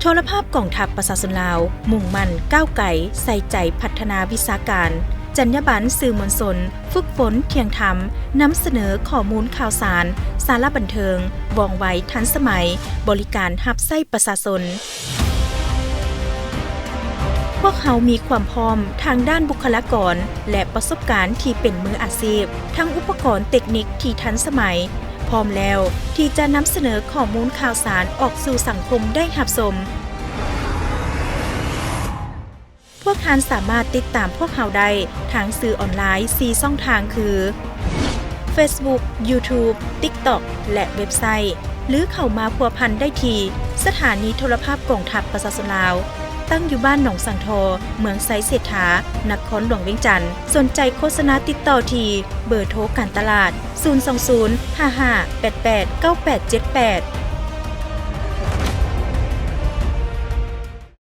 ໂທລະພາບກອງທັບປະຊາຊົນລາວ ມຸ່ງໝັ້ນກ້າວໄກ ໃສ່ໃຈພັດທະນາວິຊາການ, ຈັນຍາບັນສື່ມວນຊົນ, ຝຶກຝົນທ່ຽງທຳ, ນຳສະເໜີຂໍ້ມູນຂ່າວສານ, ສາລະບັນເທີງ, ວ່ອງໄວ, ທັນສະໄໝ, ບໍລິການຮັບໃຊ້ປະຊາຊົນ. ພວກເຮົາມີຄວາມພ້ອມທາງດ້ານບຸກຄະລາກອນ ແລະ ປະສົບການທີ່ເປັນມືອາຊີບ, ທັງອຸປະກອນເຕັກນິກທີ່ທັນສະໄໝ, ພ້ອມແລ້ວທີ່ຈະນຳສະເໜີຂໍ້ມູນຂ່າວສານອອກສູ່ສັງຄົມໄດ້ຮັບຊົມ. ພວກທ່ານສາມາດຕິດຕາມພວກເຮົາໄດ້ທາງສື່ອອນລາຍສີ່ຊ່ອງທາງຄື ເຟສບຸກ, ຢູທູບ, ຕິກຕັອກ ແລະ ເວັບໄຊ, ຫຼື ເຂົ້າມາພົວພັນໄດ້ທີ່ສະຖານີໂທລະພາບກອງທັບປະຊາຊົນລາວ, ຕັ້ງຢູ່ບ້ານໜອງສັງທໍ, ເມືອງໄຊເສດຖາ, ນະຄອນຫຼວງວຽງຈັນ. ສົນໃຈໂຄສະນາຕິດຕໍ່ທີ່ເບີໂທການຕະຫຼາດ ສູນສອງສູນ ຫ້າຫ້າແປດແປດ ເກົ້າແປດເຈັດແປດ.